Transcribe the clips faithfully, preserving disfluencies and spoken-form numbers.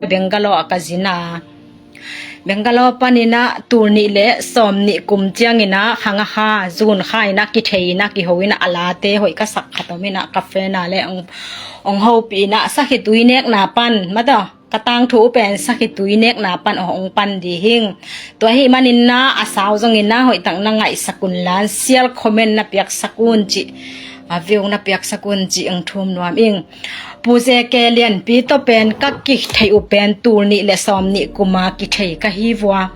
Bangalore ah ka zin a, Bangalore panin ah tul nih le sawm nih kum ciangin ah khang a kha, zun kha in ah kithei in ah kiho in ah a late hoih ka sak khat om in ah ka friend a le ong, ong hopih in ah sakhi tui nekna pan, mataw, ka tangthu uh pen sakhi tui nekna pan ong pan di hing. Tua ahih manin ah a sau zongin ah hoihtak na ngaihsak un la, share, comment na piaksak un cih, a view na piaksak un cih ong thum nuam ing. Pu J K Lianpi tawh pen ka kithei uh pen tul nih le sawm nih kum a kithei ka hi vua.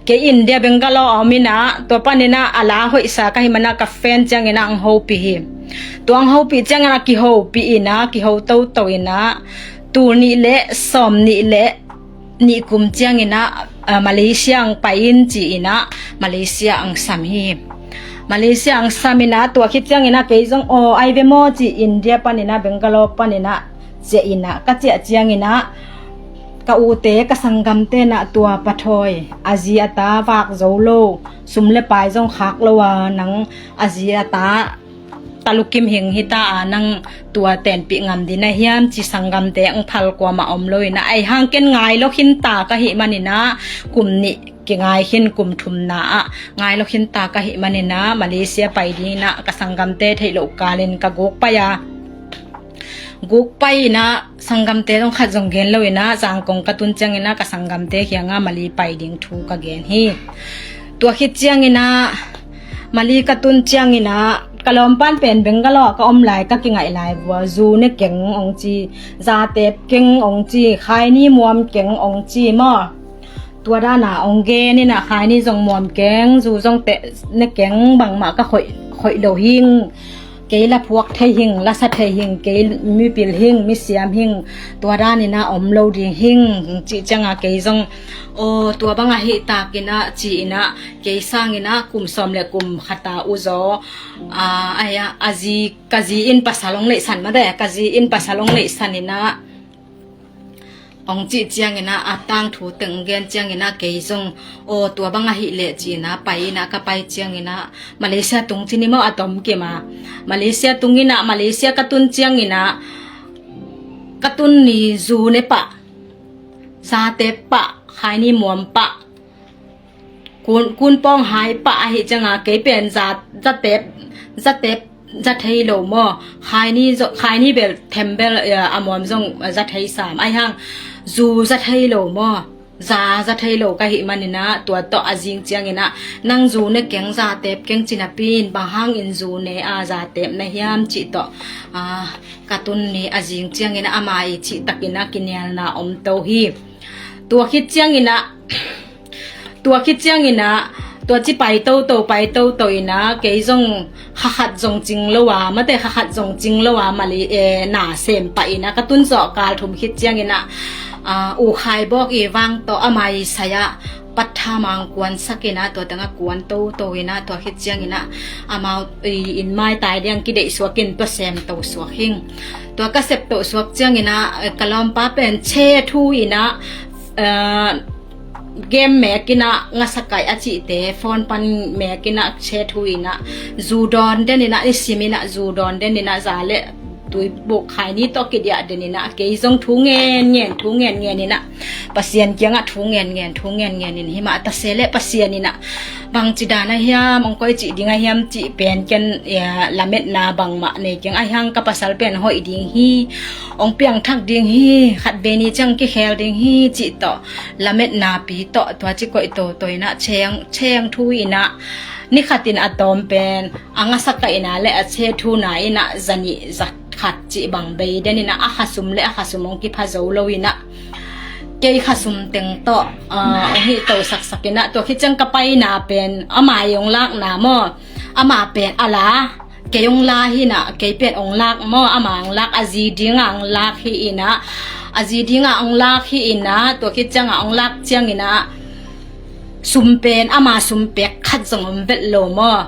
Kei India Bangalore a om in ah, tua panin ah a la hoihsa ka hih manin ah ka friend ciangin ah ong hopih hi. Tua ong hopih ciangin ah kihopih in ah, kiho toto in ah, tul nih le sawm nih le nih kum ciangin ah, ah, Malaysia ong pai in ci in ah, Malaysia ong sam hi. Malaysia ong sam in ah, tua khit ciangin ah kei zong, aw, ai ve maw ci, India panin ah, Bangalore panin ah ciah in ah, ka ciah ciangin ah ka ute, ka sanggamte in ah tua pathawi, a zi a ta vak zo lo, sum le pai zong khak lo a, nang a zi a ta talukim hing hi ta a, nang tua tenpih ngam ding na hiam ci, sanggamte ong phal kuamah om lo in ah, ahi hang ken ngai lo khin ta ka hih manin ah kum nih kingai khin, kum thumna ah ngai lo khin ta ka hih manin ah Malaysia pai ding in ah ka sanggamte theih loh kalin ka guk pai a, guk pai in ah sanggamte zong khat zong gen lo in ah, Zangkong ka tun ciangin ah ka sanggamte kiangah Mali pai ding thu ka gen hi. Tua khit ciangin ah Mali ka tun ciangin ah ka lawmpan pen Bangalore ah ka om lai ka kingaih lai vua, zu ne keng ong ci, za tep keng ong ci, khaini muam keng ong ci maw. Tua dan a ong gen in ah, khaini zong muam keng, zu zong tep ne keng, bangmah ka khoih, khoih lo hing. Kei la phuak thei hing, la sa thei hing, kei mipil hing, misiam hing, tua dan in ah om lo ding hing, cih ciang a kei zong, aw, tua bang ahih tak in ah ci in ah, kei sang in ah kum sawm le kum khat a uzaw, a, ahi a, a zi, ka zi in pasal ong neihsan mah de, ka zi in pasal ong neihsan in ah, ong cih ciangin ah, a tangthu teng gen ciangin ah kei zong, aw, tua bang ahih leh ci in ah pai in ah, ka pai ciangin ah Malaysia tung ci ni maw, a tom kim a, Malaysia tung in ah, Malaysia ka tun ciangin ah ka tun ni zu ne pah, za tep pah, khaini muam pah, kun, kun pawng hai pah ahih ciang a, kei pen za, za tep, za tep, za thei lo maw. Khaini zo, khaini bel, them bel, eh, a muam zong, eh, za thei sam. Ahi hang, zu za thei lo maw. Za, za thei lo ka hih manin ah, tua tawh a zing ciangin ah, nang zu ne keng, za tep keng ci napi in, bang hangin zu ne a za tep na hiam cih tawh, ah, ka tun ni a zing ciangin ah ama i cih takin ah kinialna om to hi. Tua khit ciangin ah, tua khit ciangin ah, tua ci pai toto, pai toto in ah, kei zong kha khat zong cing lo a, mate, kha khat zong cing lo a, Mali, eh, na sem pah in ah, ka tun zawh kal thum khit ciangin ah, ah, U Khai Bawk i vang tawh ama i sai ah, Pattha mang kuansak in ah, tua teng ah kuan toto in ah, tua khit ciangin ah, amau i in maitai diang kideih suak in, tua sem to suak hing. Tua ka sep to suak ciangin ah, eh, ka lawmpa pen che thu in ah, eh, game mek in ah, ngasa kaih a cihte phone pan mek in ah, che thu in ah, zu dawn den in ah, i sim in ah, zu dawn den in ah, za le tui buk khaini tawh kidiah den in ah, kei zong thu ngen ngen, thu ngen ngen in ah, Pasian kiangah thu ngen ngen, thu ngen ngen in, himah ta se le Pasian in ah, bangci dan a hiam, ong koi cih ding a hiam cih pen ken, eh, lametna bangmah nei keng. Ahi hang ka pasal pen hoih ding hi, ong piangthak ding hi, khat vei ni ciang kikhel ding hi cih tawh, lametna pi tawh, tua ci koih toto in ah, cheng, cheng thu in ah, ni khat in a tawm pen, a ngasa kaihna le a che thuna in ah, za nih, za khat cih bang bei den in ah, a khasum le a khasum ong kipha zo lo in ah, kei khasum teng tawh, ah, ong hih to saksak in ah, tua khit ciang ka paina pen, ama i ong lakna maw, ama pen a la, kei ong la hi in ah, kei pen ong lak maw, ama ong lak, a zi ding a ong lak hi in ah, a zi ding a ong lak hi in ah, tua khit ciang a ong lak ciangin ah, sum pen, ama sum pek khat zong om vet lo maw.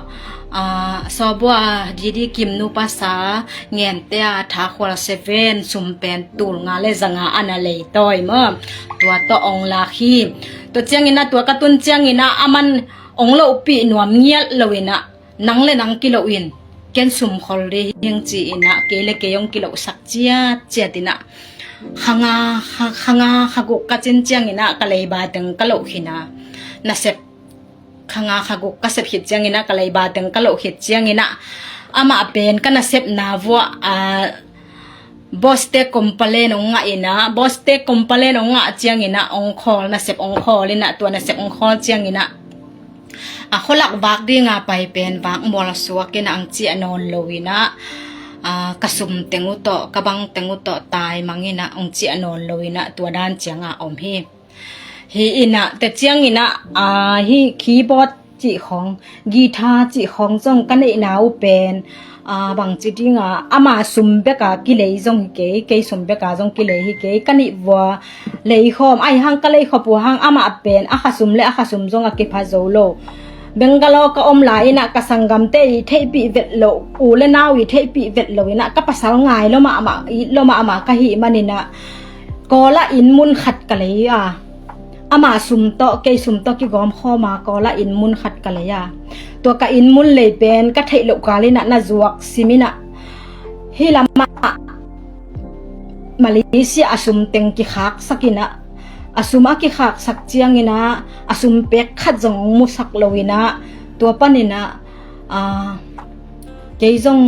Ah, Sawbua, Didi Kim nupa sa, Ngente a, Thakhual seven, sum pen tul nga le za nga a na lei tawi maw. Tua tawh ong lak hi. Tua ciangin ah, tua ka tun ciangin ah, aman ong lohpih nuam ngiat lo in ah, nang le nang kilo in, ken sum khol ding hi hing ci in ah, kei le kei ong kilo sak ciat ciat in ah, kha nga, kha, kha nga kha guk ka cin ciangin ah ka leiba teng ka loh khin a, nasep kha nga kha guk ka sep khit ciangin ah ka leiba teng ka loh khit ciangin ah amah pen ka nasepna vuah, a, boss te complain ong ngah in ah, boss te complain ong ngah ciangin ah ong khawl, nasep ong khawl in ah, tua nasep ong khawl ciangin ah a khualak vak dinga pai pen vak mual suak in ah ang ciah nawn lo in ah, a, ka sum teng uh tawh, ka bang teng uh tawh taimang in ah ang ciah nawn lo in ah tua dan cianga om hi. Hi in ah, te ciangin ah, a, hi keyboard cih khawng, guitar cih khawng zong ka neihna uh pen, a, bangci dinga, ama sum beka kilei zong hi kei, kei sum beka zong kilei hi kei, ka nih vua lei khawm, ahi hang ka lei khop uh hang amah pen, a kha sum le a kha sum zong a kipha zo lo. Bangalore ka om lai in ah ka sanggamte i theihpih vet lo, u le nau i theihpih vet lo in ah ka pasal ngai lo mahmah, it lo mahmah ka hih manin ah, Kawla inn mun khat ka lei a, ama sum tawh, kei sum tawh kigawm khawm a, Kawla inn mun khat ka lei a, tua ka inn mun lei pen ka theih loh kal in ah na zuak sim in ah, hi lamah Malaysia a sum teng kikhaksak in ah, a sum a kikhaksak ciangin ah a sum pek khat zong musak lo in ah, tua panin ah, a, kei zong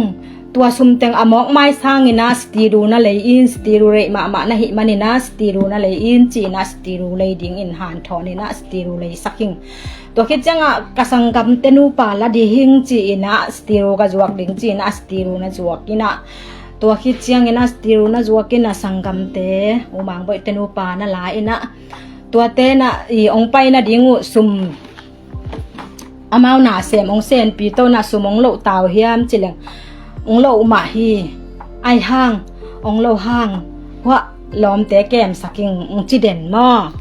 tua sum teng a mawk mai sangin ah stiru na lei in, stiru reih mahmah na hih manin ah stiru na lei in ci in ah stiru lei dingin hanthawn in ah stiru leisak hing. Tua khit ciangah ka sanggamte nupa la ding hing ci in ah stiru ka zuak ding ci in ah stiru na zuak in ah, tua khit ciangin ah stiru na zuak in ah sanggamte, U Mang Boih te nupa na la in ah, tuate na i ong pai nading uh sum, amau nasem ong senpi to na sum ong loh tau hiam ci leng, ong loh mah hi. Ahi hang ong loh hang huah lawmte kemsak ing ong ci den maw?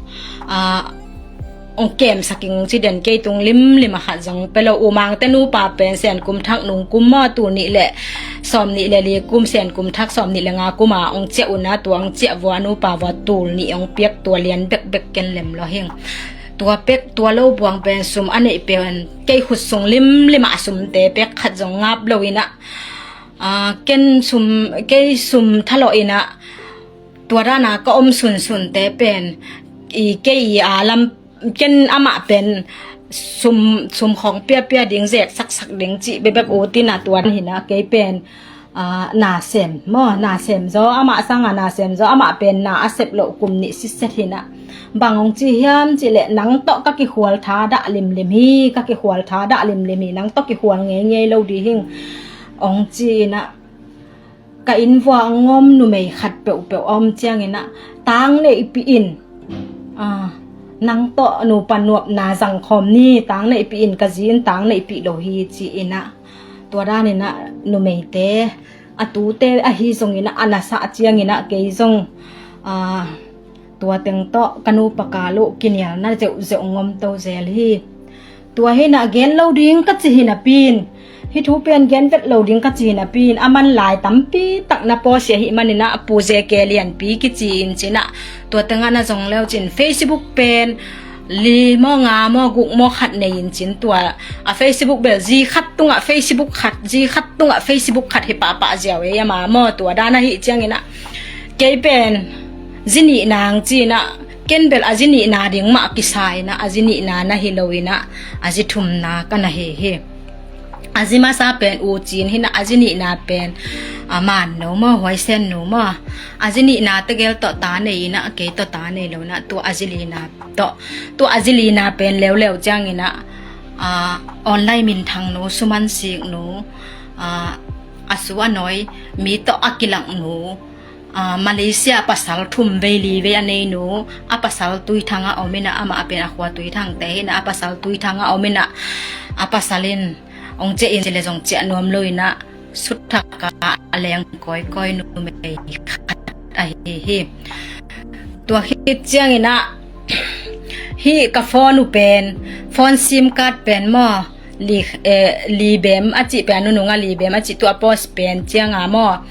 A, ong kemsak ing ong ci den, kei tung limlim a khat zong pe lo. U Mang te nupa pen Sen kum thak nung kum maw, tul nih le sawm nih le li kum, Sen kum thak sawm nih le nga kum a ong ciah un ah, tua ong ciah vua nupa vua tul nih ong piak, tua lian bekbek ken lem lo hing. Tua pek, tua lo buang pen sum a neih pen kei khut sung limlim ah sumte pek khat zong ngap lo in ah, a, ken sum, kei sum thalawh in ah, tua dana ka om sunsunte pen i kei i a lam, ken amah pen sum, sum khawng piapia ding, zek saksak ding cih bebek ut in ah tua dan hi in ah kei pen, a, nasem maw, nasem zaw, amah sanga nasem zaw, amah pen na a sep loh kum nih sitset hi in ah, bang ong ci hiam cih leh, nang tawh ka kikhual thadah limlim hi, ka kikhual thadah limlim hi, nang tawh kikhual ngeingei lo ding hing ong ci in ah, ka inn vua ong om numei khat peuhpeuh a om ciangin ah, tang neihpih in, a, nang tawh nupa nuapna zang khawm ni, tang neihpih in, ka zi in tang neihpih lo hi ci in ah, tua danin ah numeite, a tute ahi zongin ah, a nasah ciangin ah kei zong, a, tua teng tawh ka nupa kal uh kinialna zeuhzeuh ong om to zel hi. Tua hi in ah gen lo ding ka ci hi napi in, hih thu pen gen vet lo ding ka ci hi napi in, a man lai tampi tak na pawsia hih manin ah, Pu J K Lianpi kici in ci in ah, tua tengah na zong leu cin Facebook pen li maw, nga maw, guk maw, khat nei in cin, tua a Facebook bel zi khat tungah Facebook khat, zi khat tungah Facebook khat hi pahpah ziau ei, ama maw, tua dan ahih ciangin ah kei pen zi nihna ong ci in ah, ken bel a zi nihna ding mah kisa in ah, a zi nihna na hi lo in ah, a zi thumna ka na hi hi. A zi masa pen U Cin hi in ah, a zi nihna pen, a, Man No maw, Huai Sen No maw, a zi nihna tegel tawh ta nei in ah, kei tawh ta nei lo in ah, tua a zi lina tawh, tua a zi lina pen leuleu ciangin ah, a, online minthang nu, suman sik nu, a, a su a nawi mi tawh a kilak nu, a, Malaysia pasal thum vei li vei a nei nu, a pasal Tuithang ah om in ah, amah pen a khua Tuithang te hi in ah, a pasal Tuithang ah om in ah, a pasal in ong ciah in ci le zong ciah nuam lo in ah, sutthak a leng kawikawi numei khat ahi hi. Tua khit ciangin ah, hih ka phone uh pen, phone sim card pen maw, li, eh, Li Bem a cih pen, a nunung a Li Bem a cih, tua post pen cianga maw,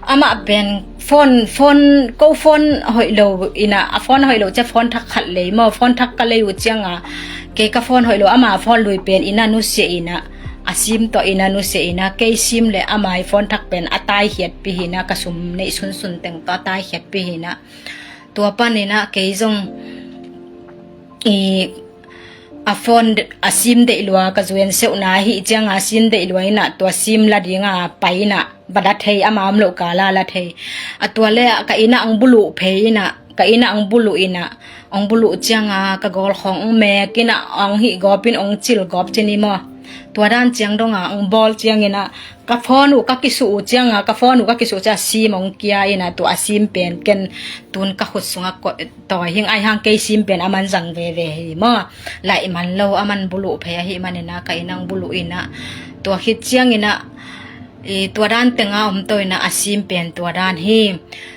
amah pen phone, phone, ko phone hoih lo in ah, a phone hoih lo ciah phone thak khat lei maw, phone thak ka lei uh cianga, kei ka phone hoih lo, ama phone lui pen in ah nusia in ah, a sim tawh ina nusia ina, kei sim le ama i phone thak pen a taikhiatpih ina, ka sum neih sunsun teng tawh a taikhiatpih ina. Tua pan ina kei zong i a phone a sim deih lua, ka zu en seuhna ahi cianga a sim deih lua ina, tua sim la dinga pai ina, va la thei, ama om loh kala la thei. A tua le ka ina ang buluh phei ina, ka ina ang buluh ina, ang buluh cianga ka gawl khawng ang mek ina, ang hih gawp in ang cil gawp cin i maw. Tua dan ciang donga ang bawl ciang ina, ka phone uh ka kisuh uh cianga, ka phone uh ka kisuh cianga sim ang kia ina, tua a sim pen ken tun ka khut sunga tawi hing, aihang kei sim pen a man zang veve hi maw. Laih man lo, a man buluh phei ahi man ina, ka ina ang buluh ina. Tua khit ciang ina, i tua dan tenga om to ina, a sim pen tua dan hi.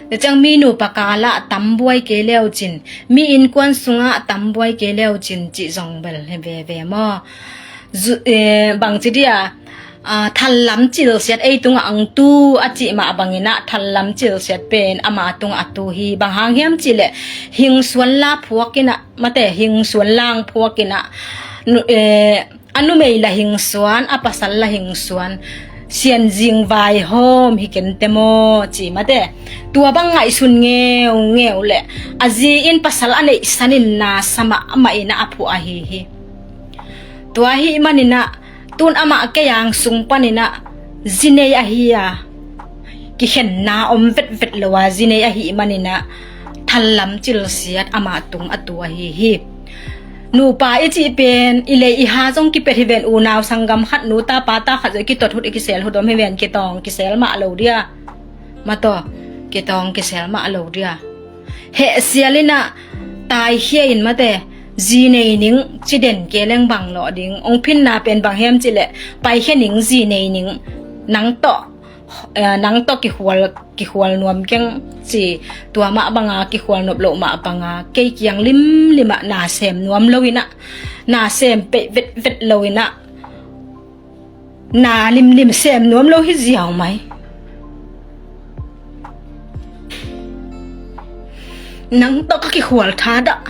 Tua ciang mi nupa kala tam buai kei leu cin, mi innkuan sunga tam buai kei leu cin cih zong bel hi veve maw. Zu-, eh, bangci dia, ah, thallam cilsiat ei tunga ang tu a cih mah bang ina, thallam cilsiat pen ama tunga a tu hi. Bang hang hiam cih leh hingsuan la phuak ina, mate, hingsuan lang phuak ina, nu-, eh, a numei la hingsuan, a pasal la hingsuan, sianzing vaihawm hi kente maw ci mate. Tua bang ngaihsun ngeungeu le a zi in pasal a neihsan in na sa mahmah ina a phuah ahi hi. Tua ahi man ina, tun amah kei ang sung pan ina zi nei ahi a, kikhenna om vetvet lo a zi nei ahi man ina, thallam cilsiat ama tung a tu ahi hi. Nupa i cih pen i lei i ha zong kipet hi ven, unau sanggam khat, nu ta pa ta khat zong kitot hut, i kisel hut om hi ven, kitawng kisel mah lo dia. Mataw, kitawng kisel mah lo dia. Hehsial ina taikhia in mate, zi nei ning ci den ke leng bang lawh ding. Ong phinna pen bang hiam cih leh, paikhia ning, zi nei ning, nang tawh, eh, nang tawh kikhual, kikhual nuam keng ci. Tua mah banga kikhual nop loh mah banga kei kiang limlim ah na sem nuam lo ina, na sem peih vetvet lo ina, na limlim sem nuam lo hi ziau mai. Nang tawh ka kikhual thadah,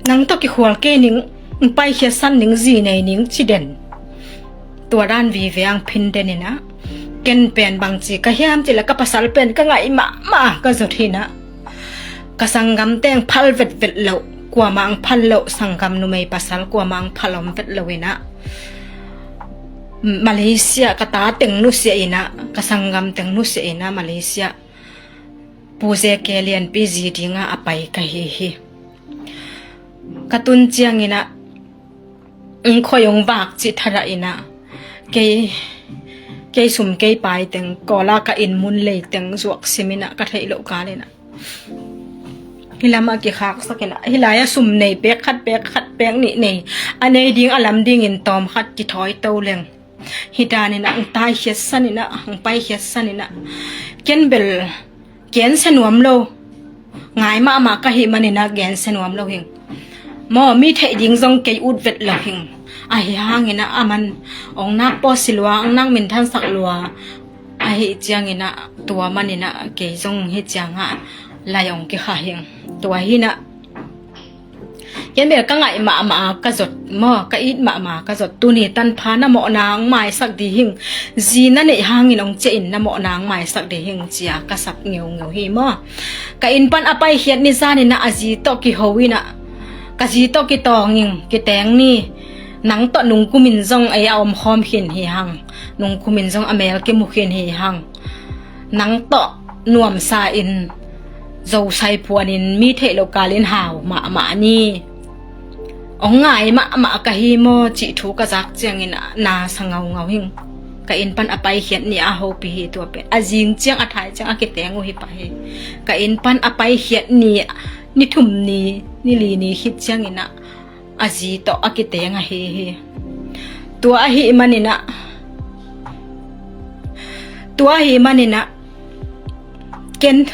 nang tawh kikhual kei ning, paikhiat san ning, zi nei ning ci den. Tua dan vive ang phin den ina, ken pen bangci ka hiam cih leh ka pasal pen ka ngaih mahmah ka zot hi ina. Ka sanggam teng phal vetvet lo, kuamah ang phal lo, sanggam numei pasal kuamah ang phal om vet lo ina, Malaysia ka ta teng nusia ina, ka sanggam teng nusia ina, Malaysia Pu Zeke Lianpi zi dinga a pai ka hi hi. Ka tun ciang ina, ong khoi ong vak cih thadah ina, kei, kei sum kei pai teng, kawla ka inn mun lei teng zuak sim ina, ka theih loh kal ina, hih lamah kikhaksak ina, hih lai-ah sum nei pek khat, pek khat, pek nih nei, a nei ding a lam dingin tawm khat kithawi to leng, hih dan ina ang taikhiat san ina, ang paikhiat san ina, ken bel gensia nuam lo. Ngai mahmah ka hih man ina gensia nuam lo hing. Maw, mi theih ding zong kei ut vet lo hing. Ahi hang ina a man ong nak pawsi lua, ong nak minthansak lua. Ahi ciang ina tua man ina kei zong hih ciangah lai ong kikha hing. Tua hi ina ken bel ka ngaih mahmah ka zot maw, ka it mahmah ka zot. Tuni tanpha na mawhna ang maisak di hing. Zi na neih hangin ong ciah in na mawhna ang maisak di hing cia ka sap ngeungeu hi maw. Ka inn pan a paikhiat ni zan ina a zi tawh kiho ina, ka zi tawh kitawng ing, kiteng ni. Nang tawh nungkumin zong ei a omkhawm khin hi hang, nungkumin zong a mel kimu khin hi hang. Nang tawh nuamsa in, zosai puanin mi theih loh kalin hau mahmah ni. Ong ngai mahmah ka hi maw cih thu ka zak ciangin na sa ngaungau hing. Ka inn pan a paikhiat ni a hopih hi tua pen. A zing ciang a thai ciang a kiteng uh hi pah hi. Ka inn pan a paikhiat ni, ni thum ni, ni li ni khit ciangin a a zi tawh a kiteng ahi hi. Tua ahi man ina, tua ahi man ina, ken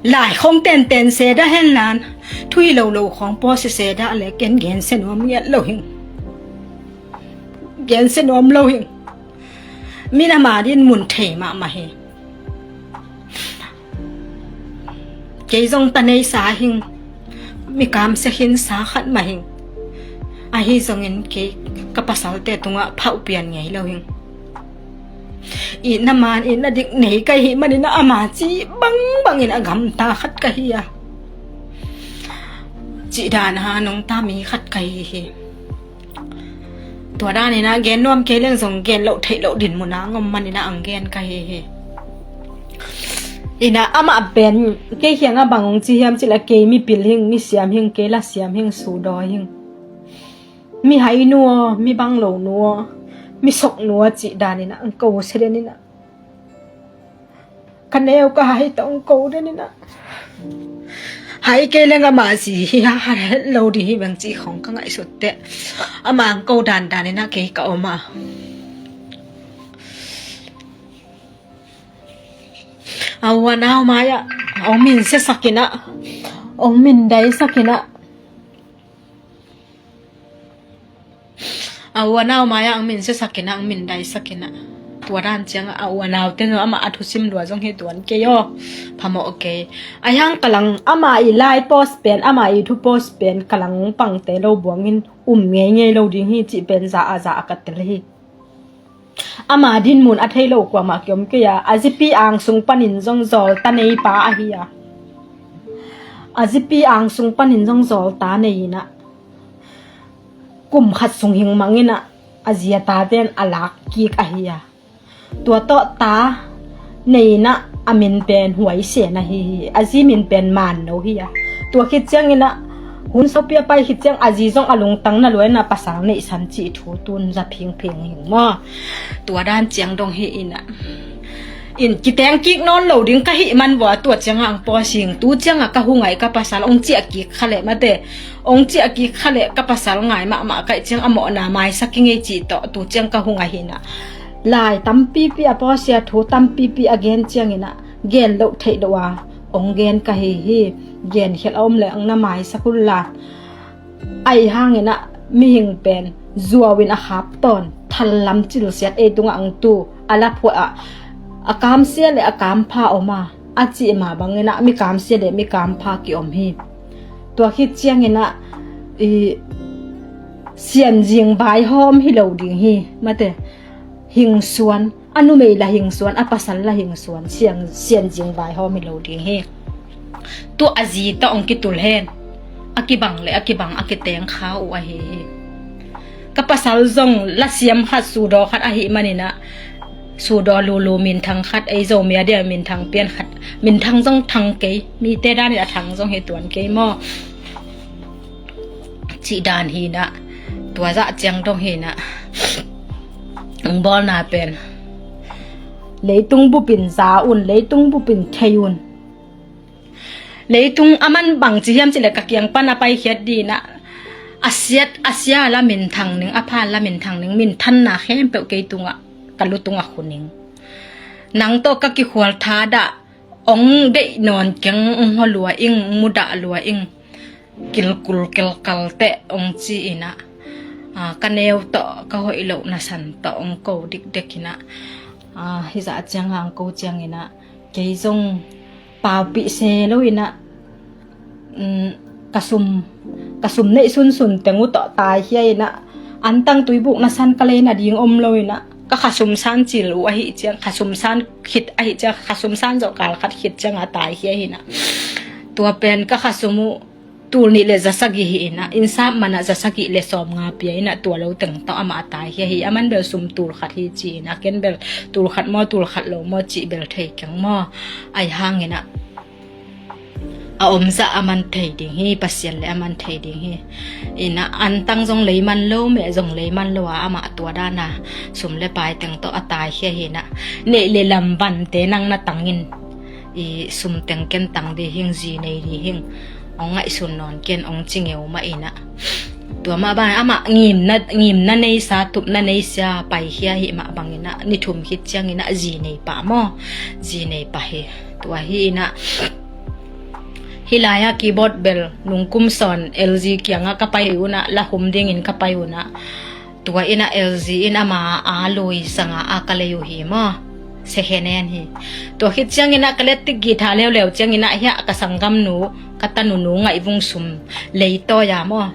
lai khong tenten seda henlan, thu hi lo lo khong pawsi seda le ken gensia nuam ngiat lo hing. Gensia nuam lo hing. Min ama din mun thei mahmah hi. Kei zong ta nei sa hing, mi kamsia khin sa khat mah hing. Ahi zongin kei ka pasalte tungah phauh pian ngei lo hing. Itna man itna dik nei ka hih manin ah ama ci bangbangin a gamta khat ka hi a, cih dan a nungta mi khat ka hi hi. Tua danin ah gen nuam kei leng zong gen loh theih loh din munah ang om manin ah ang gen ka hi hi. Inah amah pen kei kiangah bang hong ci hiam cih leh kei mipil hing, misiam hing, kei lasiam hing, sudaw hing, mi hai nu aw, mi bang lo nu aw, mi sok nu aw cih danin ah ang ko sia den inah, ka neu ka hai tawh ang ko den inah, hai kei leng amah zi hi ha, ha het lo ding hi bang cih khong ka ngaihsut teh, amah ang ko dandan inah kei ka om a. A u a nau mai-ah hong min siasak inah, hong min daisak inah, a u a nau mai-ah hong min siasak inah, hong min daisak inah. Tua dan ciangah a u a naute zong amah a thusim lua zong hi tuan kei aw, phamawh kei. Ahi hang ka lang, ama i lai post pen, ama i thu post pen ka lang pangte lo buangin um ngeingei lo ding hi cih pen za a za a ka tel hi. Ama dinmun a thei lo kuamah kiom kei a, a zipi ang sung panin zong zawlta nei pa ahi a, a zipi ang sung panin zong zawlta nei inah, kum khat sung hing mang inah a zi a taten a lak kik ahi a, tua tawh ta nei inah a min pen Huaisen ahi hi. A zi min pen Manno hi a. Tua khit ciang inah hun saupi a pai khit ciang a zi zong a lungtang na lua inah pasal neihsan cih thu tun za phingphing hing maw. Tua dan ciang dong hi inah, in kiteng kik nawn lo ding ka hih man vua, tua ciangah ang paw sing, tu ciangah ka hu ngai ka pasal hong ciah kik kha leh mate, hong ciah kik kha leh ka pasal ngai mahmah kaih ciang a mawhna maisak i ngei cih tawh tu ciang ka hu ngai hi inah. Lai tampipi a pawsia, thu tampipi a gen ciang inah gen loh theih loh a hong gen ka hi hi. Gen khial a om leh ang na maisak un la. Ahi hang inah mihing pen zuau in a khap tawn, thallam cilsiat ei tungah ang tu a la phuah ah, a kamsia le a kampha om a, a cih mah bang inah mi kamsia le mi kampha kiom hi. Tua khit ciang inah i sianzing vaihawm hi lo ding hi mate. Hingsuan, a numei la hingsuan, a pasal la hingsuan, sian, sianzing vaihawm hi lo ding hi. Tu a zi tawh hong kitul hen, a kibang le a kibang a kiteng kha uh ahi hi. Ka pasal zong lasiam khat, sudaw khat ahih manin ah, sudaw lulu minthang khat, ei Zomi a dia minthang pian khat, minthang zong thang kei, mite danin a thang zong hi tuan kei maw. Cih dan hi inah, tua zah ciang dong hi inah, ang bawlna pen leitung bupin za un, leitung bupin thei un. Leitung a man bang ci hiam cih leh ka kiang pan a paikhiat ding inah, a siat a sia la minthang ning, a pha la minthang ning, minthanna khempeuh kei tungah, ka lu tungah khu ning. Nang tawh ka kikhual thadah, hong deih nawn keng, hong hua lua ing, hong mudah lua ing, kilkul kilkal teh hong ci inah, a, ka neu tawh ka hoih lohna san tawh hong ko dikdek inah, a, hizah ciangah hong ko ciang inah kei zong paupih se lo inah, um, ka sum, ka sum neih sunsun teng uh tawh taikhia inah, antang tuibukna san ka lei nading om lo inah, ka khasum san cil uh ahih ciang, khasum san khit ahih ciang, khasum san zawh kal khat khit ciangah taikhia hi inah. Tua pen ka khasum uh tul nih le za sagih hi inah, innsap manah za sagih le sawmnga pia inah, tua lo teng tawh amah a taikhia hi. A man bel sum tul khat hi ci inah, ken bel tul khat maw, tul khat lo maw cih bel thei keng maw. Ahi hang inah a omzah a man thei ding hi, Pasian le a man thei ding hi. Inah antang zong lei man lo, meh zong lei man lo a, amah tua dana sum le pai teng tawh a taikhia hi inah. Neih le lam vante nang na tangin, i sum teng ken tang ding hing, zi nei ding hing, hong ngaihsun nawn ken hong ci ngeu mah inah. Tua mah bang amah ngimna, ngimna neisa, tupna neisa paikhia hi mah bang inah, ni thum khit ciang inah zi nei pah maw, zi nei pah hi. Tua hi inah, hih lai-ah keyboard bel nungkum sawn L G kiangah ka pai unah, la hum dingin ka pai unah, tua inah L G in ama a lui sanga a ka lei uh hi maw, second hand hi. Tua khit ciang inah ka let tik guitar leuleu ciang inah hiah ka sanggamnu, ka tanunu ngaihvung sum lei tawi a maw,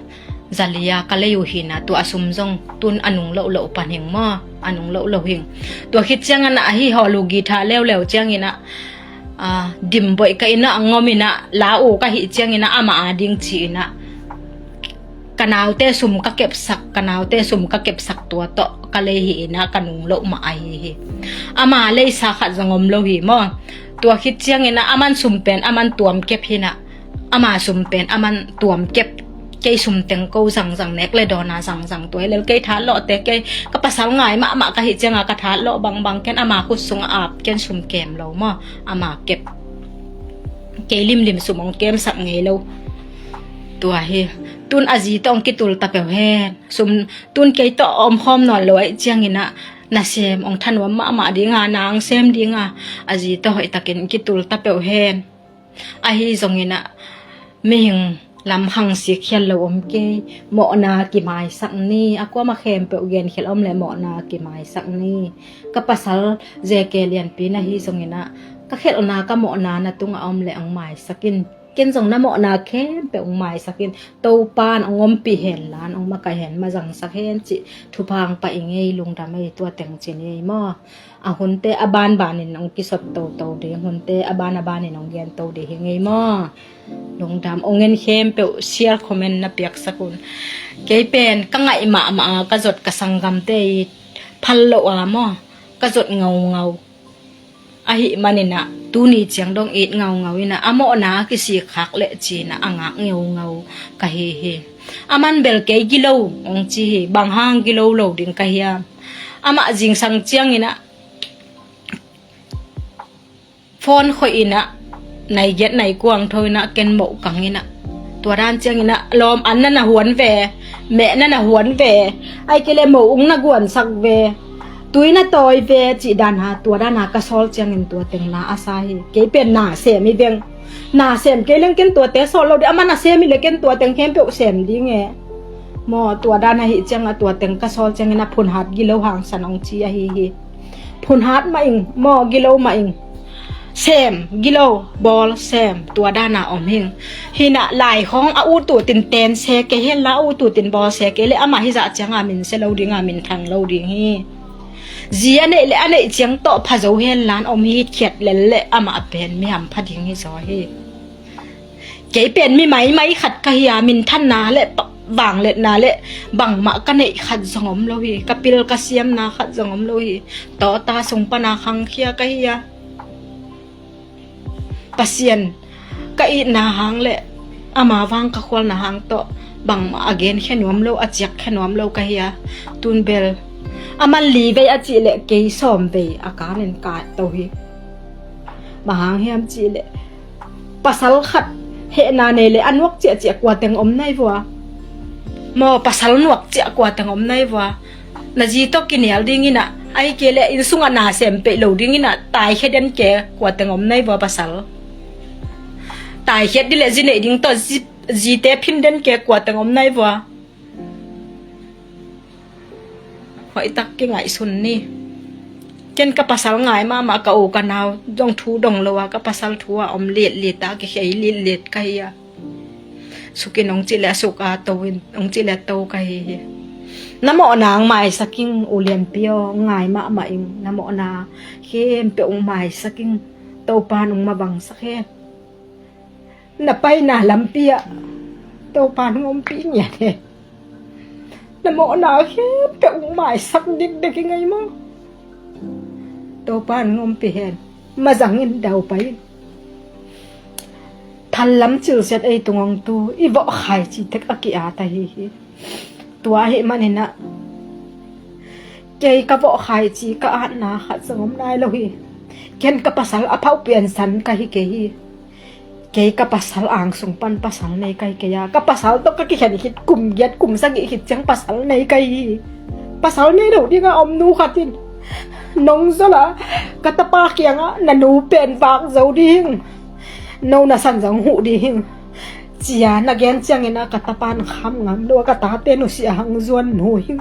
Zali-a ka lei uh hi-in ah, tua a sum zong tun a nung loh loh pan hing maw, a nung loh loh hing. Tua khit ciangin ah ahi hawl uh githa leuleu ciangin ah, ah, dim boih ka inn ah a ngom in ah, la uh ka hih ciangin ah amah a ding ci-in ah, ka naute sum ka kepsak, ka naute sum ka kepsak tua tawh ka lei hi-in ah ka nung loh mah ahi hi. Ama leisa khat zong om lo hi maw. Tua khit ciangin ah aman sum pen aman tuam kep hi-in ah, ama sum pen aman tuam kep, kei sum teng ko zangzang, nek le dawn a zangzang, tua hi lel kei thalawhte, kei ka pasal ngai mahmah ka hih ciangin ka thalawh bangbang, ken ama khut sungah ap, ken sum kem lo maw, ama kep. Kei limlim sum hong kemsak ngei lo. Tua hi. Tun a zi tawh hong kitul ta peuh hen. Sum tun kei tawh a omkhawm nawn lo ahih ciangin ah, nasem hong thanuam mahmah ding a, na hong sem ding a, a zi tawh hoihtakin kitul ta peuh hen. Ahi zongin ah, mihing lam hang sik khial lo om kei, mawhna kimaisak ni, a kuamah khempeuh genkhelh om leh mawhna kimaisak ni. Ka pasal zeke lianpi na hi zongin ah, ka khelhna ka mawhna na tungah om leh hong maisak in. Ken zong na mawhna khempeuh hong maisak in. Topa'n hong ompih hen la, hong makaih hen, mazangsak hen cih thupha hong pia ing ei, lungdam ei, tua teng ci-in ei maw. A hunte a banbanin hong kisot toto ding, hunte a ban a banin hong gen to ding hi-ing ei maw. Lungdam, hong en khempeuh share, comment na piaksak un. Kei pen ka ngaih mahmah a, ka zot ka sanggamte it phal loh a maw, ka zot ngaungau. Ahih manin ah tuni ciang dong it ngaungau in ah, a mawhna a kisik khak leh ci-in ah a ngak ngaungau ka hi hi. Aman bel kei gilo hong ci hi, bang hang gilo lo ding ka hiam. Amah zingsang ciangin ah phone khoih in ah, nai giat nai kua hong tho in ah, ken moh kang in ah. Tua dan ciangin ah, lawm an na na huan ve, meh na na huan ve, ahih kei leh moh ung na guansak ve, tui na tawi ve, cih dan a, tua dan a ka sawl ciangin tua teng na a sa hi. Kei pen na sem hi veng. Na sem kei leng ken tuate sawl lo ding, aman a sem hi leh ken tua teng khempeuh sem ding e. Maw, tua dan ahih ciangin ah tua teng ka sawl ciangin ah phunhat gilo hangsan hong ci ahi hi. Phunhat mah ing, maw, gilo mah ing. Sem, gilo, bawl, sem, tua dan a om hing. Hi-in ah lai khawng a ut utin ten se kei hen la, a ut utin bawl se kei leh amah hizah ciang a min se lo ding a, min thang lo ding hi. Zi a neih leh a neih ciang tawh pha zo hen la, om hitkhiat lel leh amah pen mi hampha ding hi zaw hi. Kei pen mi maimai khat ka hi a, minthanna leh pa-, vangliatna leh bangmah ka neih khat zong om lo hi. Ka pil ka siamna khat zong om lo hi. Tawta sung pan a khangkhia ka hi a, Pasian ka itna hang leh ama vang ka khualna hang tawh bangmah a genkhia nuam lo, a ciakkhia nuam lo ka hi a. Tun bel aman li vei a cih leh kei sawm vei a kanin ka to hi. Bang hang hiam cih leh pasal khat hehna nei leh a nuak ciahciah kua teng om nai vua. Maw, pasal nuak ciah kua teng om nai vua. Na zi tawh kinial ding in ah, ahih kei leh inn sungah na sem peih lo ding in ah, taikhia den ke kua teng om nai vua pasal. Taikhia ding leh zi neih ding tawh zi, zite phin den ke kua teng om nai vua. Hoihtak kingaihsun ni. Ken ka pasal ngai mahmah, ka u ka nau zong thu dong lo a, ka pasal thu a om litlit a, kikhei litlit ka hi a. Suk in hong cih leh a suk a, to in hong cih leh a to ka hi hi. Na mawhna hong maisak ing, u lianpi aw, ngai mahmah ing, na mawhna khempeuh hong maisak ing, Topa'n hong mabangsak hen. Na paina lampi ah Topa'n hong ompih ngiat hen. Na mawhna khempeuh hong maisak dikdek ing ei maw. Topa'n hong ompih hen. Mazang in, daupai in. Thallam cilsiat ei tung hong tu, i vawh khaici tek a ki-at ahi hi. Tua ahih manin ah, kei ka vawh khaici ka atna khat zong om nai lo hi. Ken ka pasal a phauh piansan ka hi kei hi. Kei ka pasal angsung pan pasal nei ka hi kei a, ka pasal tawh ka kikhen khit kum giat kum sagih khit ciang pasal nei ka hi hi. Pasal nei lo ding a om nu khat in, nong zol a, ka tapa kiangah, na nu pen vak zo ding, no na san zong huh ding, ci-a na gen ciangin ah, ka tapa'n kham ngam lo a, ka tate nusia hang zuan nu hi.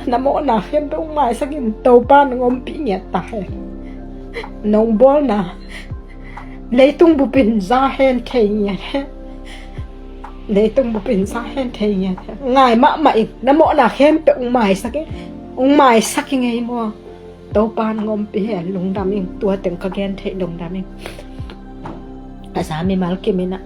Na mawhna khempeuh hong maisak in, Topa'n hong ompih ngiat ta hen. Nong bawlna leitung bupin za hen thei ngiat hen. Leitung bup in sa hen thei nge. Ngai mahmah ing, na mawhna khempeuh ung maisak ing. Ung maisak ing ei maw? Topan ngawmpi hen, lungdam ing. Tua teng ka gen theih, lungdam ing. A za mimal kim in ah,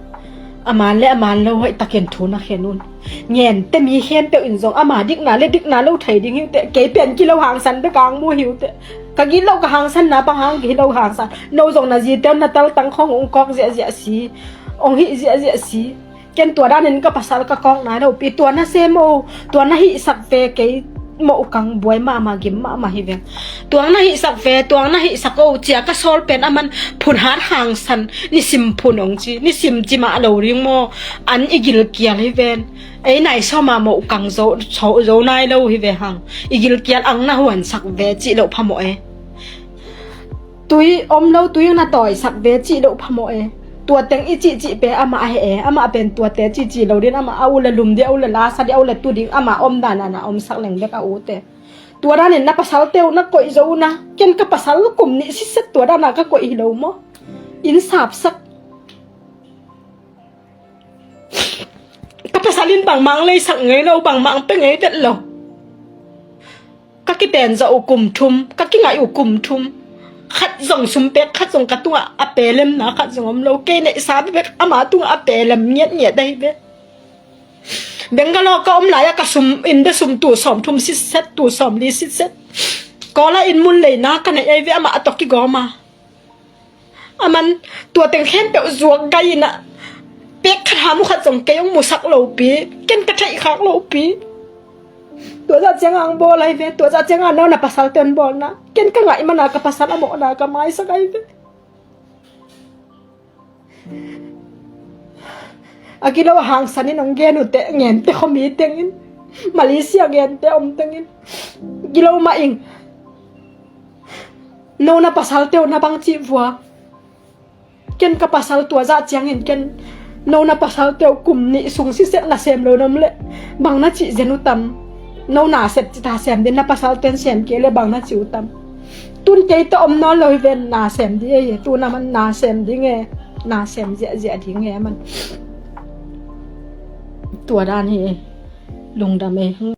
a man le a man lo hoih takin thu na khen un. Ngente mi khempeuh in zong ama dikna le dikna lo thei ding hi uh teh. Kei pen kilo hangsan bek ang mu hi uh teh. Ka gilo ka hangsan na pang hang kilo hangsan. No zong na zite un na taltang khong ung kawk ziahziah si, ong hih ziahziah si. Ken tua danin ka pasal ka kawk nai lo pi. Tua na sem o, tua na hihsak ve kei mawh kang buai mahmah, gim mahmah hi veng. Tuang na hihsak ve, tuang na hihsak o cia ka sawl pen a man phun hat hangsan, nisim phun ong ci, nisim ci mah lo ding maw? An i gilkial hi ven. Ei nai sawma mawh kang zo, zo, zo nai lo hi ve hang. I gilkial ang na huansak ve cih loh phamawh e. Tui om lo, tui na tawisak ve cih loh phamawh e. Tua teng i cihcih pe amah a he e. Amah pen tuate cihcih lo din, amah a ula lum ding, a ula lasa ding, a ula tu ding, amah omdan a na omsak leng bek a ute. Tua danin na pasalte uh na koih zo uh na. Ken ka pasal kum nih sitset tua dana ka koih hi lo maw? In sapsak. Ka pasal in bangmah ang leisak ngei lo, bangmah ang pe ngei vet lo. Ka kipen zawh uh kum thum, ka kingaih uh kum thum. Khat zong sum pek, khat zong ka tungah a pe lemna khat zong om lo. Kei neihsa bekbek ama tungah a pe lem ngiatngiat ahi ve. Bangalore ka om lai-ah ka sum, India sum tul sawm thum sitset, tul sawm li sitset. Kawla in mun leina ka neih ahi ve, amah a tawh kigawm a. A man tua teng khempeuh zuak gai in ah, pek khat ham uh khat zong kei hong musak lo pi, ken ka theih khak lo pi. Tua zah ciang ang bawl ahi ve, tua zah ciang a no na pasalte hong bawlna. Ken ka ngaih mana ka pasal a mawhna ka maisak ahi ve. A kilo a hangsan in hong gen uh teh, ngente khuami tengin, Malaysia ngente om tengin. Kilo mah ing. No na pasalte uh na bang cih vua. Ken ka pasal tua zah ciangin ken no na pasalte uh kum nih sung sitset na sem lo na om leh bang na cih zen uh tam? No na sep cita sem din, na pasalte in sem kei leh bang na cih uh tam? Tun kei tawh om nawn lo hi ven, na sem ding e, tun a man na sem ding e, na sem ziahziah ding e a man. Tua dan hi e, lungdam e.